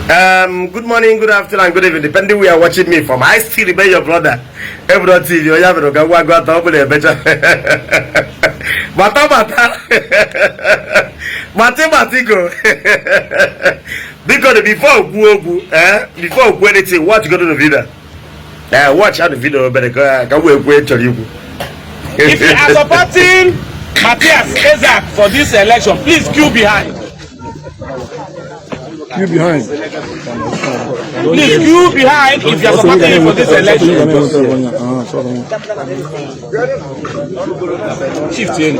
Good morning, good afternoon, and good evening, depending where you are watching me from. I still remain your brother, Ebro TV. Onye abịara ka ngwa gwa ọ bụla emecha. Gbata gbata. Gbati gbati go. Biko, before okwu okwu, eh? Before okwu anything, watch go to the video. Eh, watch how the video obere ka m wee kwuo chọrọ ikwu. If you are supporting Matthias Ezak for this election, please queue behind. Queue behind. Please queue behind if you are supporting him for this election. Shift in.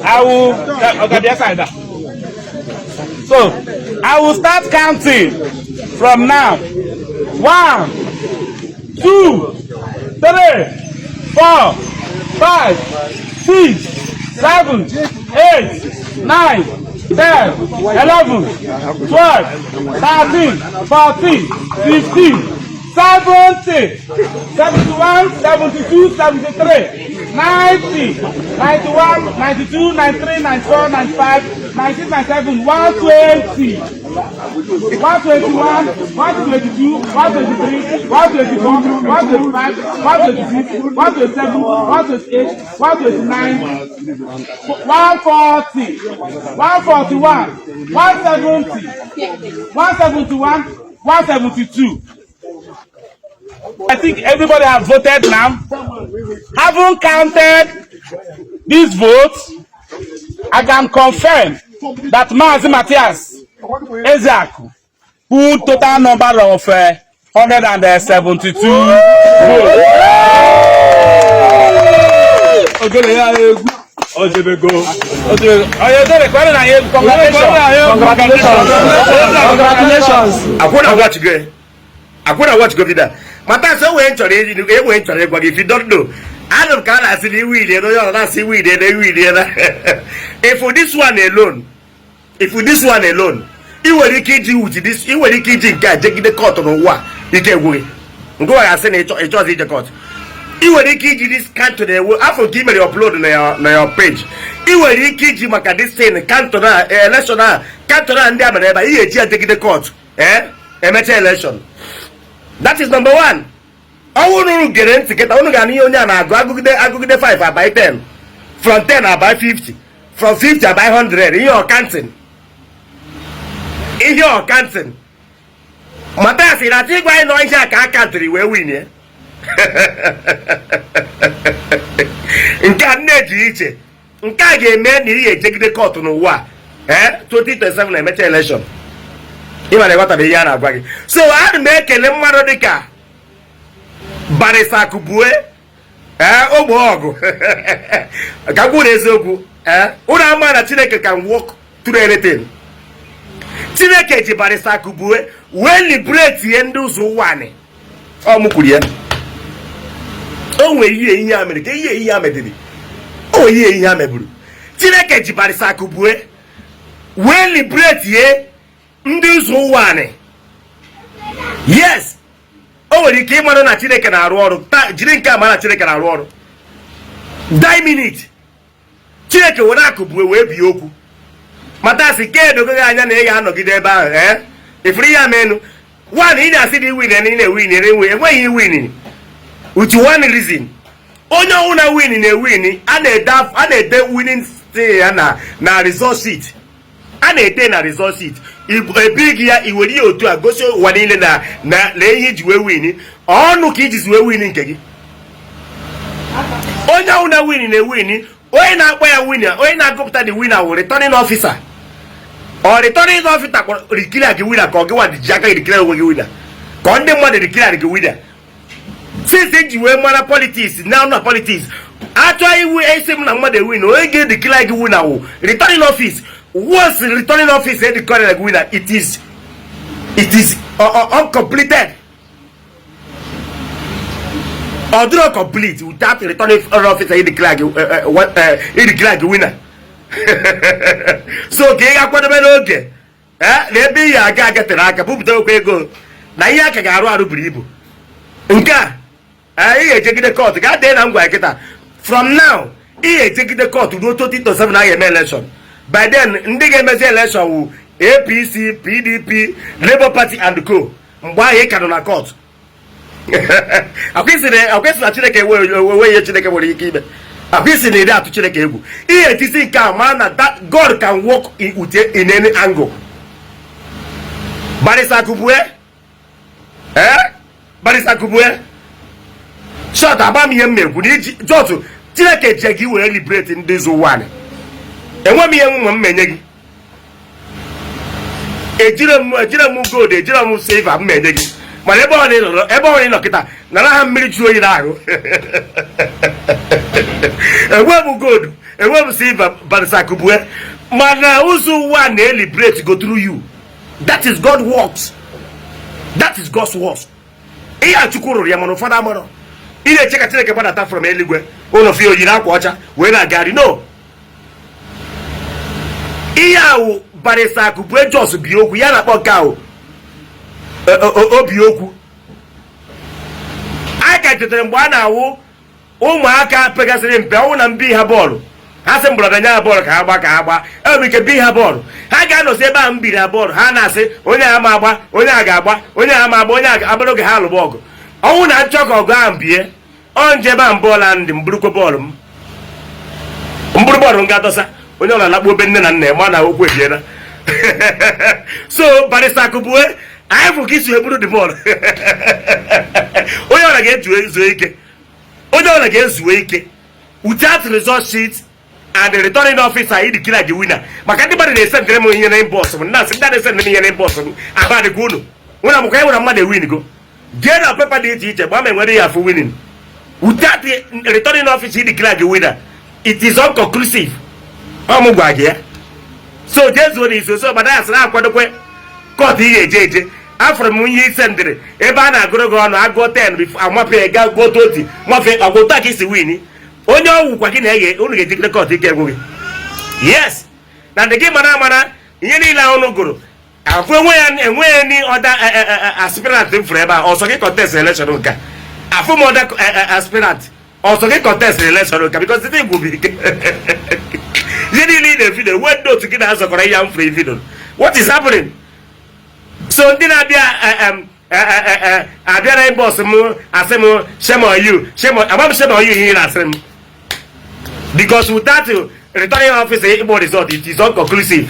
I will. Okay, yes, I So, I will start counting from now. 1, 2, 3, 4, 5, 6, 7, 8, 9, 10, 11, 12, 13, 14, 15, 70, 71, 72, 73, 90, 91, 92, 93, 94, 95, 96, 97, 120, 121, 122, 123, 124, 125, 126, 127, 128, 129, 140, 141, 170, 171, 172. I think everybody has voted now. Haven't counted these votes, I can confirm that Mazi Matthias Ezeaku pulled total number of 172 votes. Ogele ya egwu. Ojebego. Congratulations. Congratulations. Akwụna watch go. Akwụna watch go video. Matthias, enwee nchọrọ enwee nchọrọ ịgwa gị, if you don't know. Anụ m ka a na-asị na iwu ilie na onye ọrụ na-asị iwu ilie na iwu ilie na. If this one alone, if this one alone, ị nwere ike iji with this, ị nwere ike iji nke a jegide court n'ụwa ike egwu gị. Nke ụwa ga-asị na ịchọzi ije court. Ị nwere ike iji this count na-ewu afọ nke i mere upload na your page. Ị nwere ike iji maka this thing count na election a count na ndị a mere ebe a, ị ga-eji ya jegide court. Eh? Emecha election. That is number one. Ọnwụ unu gere ntị kịta, unu ga-anụ ihe onye a na-agụ agụgide agụgide 5 abai 10, from 10 abai 50, from 50 abai 100. Ihe ọkantin, ihe ọkantin. Matthias na-achọ ịgwa anyị nọ ihe a ka a kantịrị wee win ya. Nke a nne ji iche nke a ga-eme na ị ga-ejegide court n'ụwa ee 2027 na-emecha election. Ị mara ịghọtara ihe a na-agwa gị. So ana m ekele mmadụ dịka Barrister Akubue, ee, ogbe ọgụ ka m kwuru eziokwu. Ee, ụnụ ama na Chineke can work through anything. Chineke ji Barrister Akubue wee liberate ihe ndị ụzọ ụwa anyị. Ọ mụ kwuru ya. O nwere ihe ihe a mere ka ihe ihe a mediri. O nwere ihe ihe a meburu. Chineke ji Barrister Akubue wee liberate ihe ndị ụzọ ụwa anyị. Yes, o nwere ike ịmarụ na Chineke na-arụ ọrụ. Jiri nke a mara na Chineke na-arụ ọrụ. Die minute Chineke were Akubue wee bie okwu. Matthias nke edogoghị anya na ị ga-anọgide ebe ahụ. Ee, ifuru ihe menu one, ị na-asị na iwin na ị na-ewin enwe enweghị iwin with one reason. Onye ọnwụ na win na-ewin, a na-ede winning ya na result sheet. A na-ede na result sheet, ebi gị ya, i were ya otu a gosi ụwa niile na na lee ihe iji wee win. Ọnụ ka ijizi wee win nke gị. Onye ọnwụ na win na-ewin, onye na-akpọ ya winner, onye na-agụpụta the winner wụ returning officer. Ọ returning officer kpọrọ declare gị winner, ka ọ gịwa ji aka gị declare onwe gị winner, ka ndị mmadụ declare gị winner. Since eji wee mara politics na na politics achọ iwu esi m na mmadụ ewin, onye ga-edeclare gị winner wụ returning office. Once returning office edeclare gị winner, it is uncompleted. Ọ dịrọ complete without returning officer edeclare gị winner. So ka ị ga-akwadobe n'oge na ebe ị ga-aga agatere aka bupụta okwu ego na ihe aka ga-arụ arụ buru ibu. Nke a ị ga-ejegide court ga dee na ngwa kịta. From now ị ga-ejegide court ruo 2027 a ga-eme election. By then ndị ga-emezi election wụ APC, PDP, Labour Party and co. Mgbe ahụ ị ka nọ na court, akwụsị na Chineke enwe ihe Chineke nwere ike ime. Akwụsị na ị atụ Chineke egwu. Ihe etisi nke a mara na that God can work in any angle. Barrister Akubue, ee, Barrister Akubue, short agba m ihe m na-ekwu na iji jọtụ Chineke je gị were liberate ndị zụ ụwa. Enwe m ihe nwe m menye gị. Ejire m gold, ejire m silver m menye gị, mana ebe ọ nọ, ebe ọ nọ kịta, nara ha mmiri jụrụ oyi n'ahụ. Enwe m gold, enwe m silver, Barrister Akubue, mana ụzọ ụwa na-eliberate go through you. That is God works, that is God's works. Ihe a Chukwu rụrụ ya, mana ụfọdụ amarọ. Ị na-eche ka Chineke gbadata from eluigwe, ụlọ fi oyiri akwa ọcha wee na-agagharị. No, ihe ahụ Barrister Akubue jos bi okwu ya na-akpọ nke ahụ obi okwu. Anyị ka chetara mgbe a na-awụ ụmụaka pegasịrị mpe, ọnwụ na mbi ha bọọlụ, ha sị mgbọrọdị nye ha bọọlụ ka ha gba, ka ha gba. Enwere ike bi ha bọọlụ, ha ga-anọzi ebe ahụ m biri ha bọọlụ, ha na-asị onye a ma agba, onye a ga-agba, onye a ma agba, onye a ga-agbara. Oge ha alụgba ọgụ, ọnwụ na nchọ ka ọgụ ahụ bie, ọ nje ebe ahụ bọọlụ ahụ ndị mburukwe bọọlụ m, mbụrụ bọọlụ m ga-adọsa. Onye ọ na-alakpu obe nne na nna ya ma na okwu ebiela. So Barrister Akubue, anyị fụ ka isi eburu dị bọọlụ. Onye ọra ga-eju ezuo ike, onye ọra ga-ezuo ike without result sheet and the returning officer ị declare gị winner. Maka ndị mmadụ na-esendịrị m ihe na inbox m, na-asị ndị a na-esendịrị m ihe na inbox m, ahụ adịkwa unu nwere amụkwa ya nwere mmadụ ewin go jee na paper dị iche iche gbaa ma enwere ya afụ winning without the returning officer ị declare gị winner. It is unconclusive. Ọ mụ gwa gị ya. So jee zuo n'izu so gbada ya sịrị akwadokwe court ị ga-eje eje. Afọrọ m ihe ise ndịrị ebe a na-agụrụ gị ọnụ, agụọ 10, amafe ga gụọ 20, mafe agwa otu a ka isi win. Onye ọgwụkwa gị na-eghe unu ga-ejikere court ike egwu gị. Yes, na ndị gị mara amara ihe niile ahụ unu gụrụ afụ enwe ya, enweghị ni other aspirant m fụrụ ebe a ọsọ gị contest election nke a. Afụ m other aspirant ọsọ gị contest election nke a, because ndị Igbo bụ ike ihe niile ị na-evido enwe ndị otu gị na-azọkọrọ ihe m fụrụ evido. What is happening? So ndị na-abịa abịa na inbox m asị m, "Shame on you, shame on," agba m, "Shame on you." Ihe ị na-asị m, because without returning officer ịkpọ result, it is unconclusive.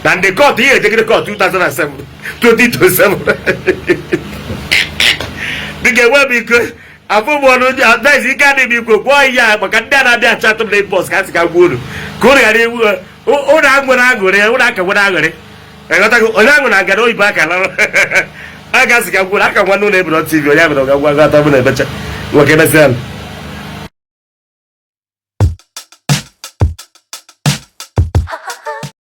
Na the court ihe ejegide court 2007, 2027 dịka enwe m ike afụ m ọnụ advice ike adịghị m ikwu gwọọ ihe a. Maka ndị a na-abịa achatụ m na inbox, ka a sị ka gwa unu ka unu ghara iwu ụnụ aṅụrị aṅụrị, ụnụ aka nwere aṅụrị. Ịghọtago? Onye aṅụ na ngada oyibo aka larụ a ga-asị ka gwuru aka nwanne ụlọ Eburo TV. Onye abịara ga gwa gata bụ na ebecha nwoke emesịa.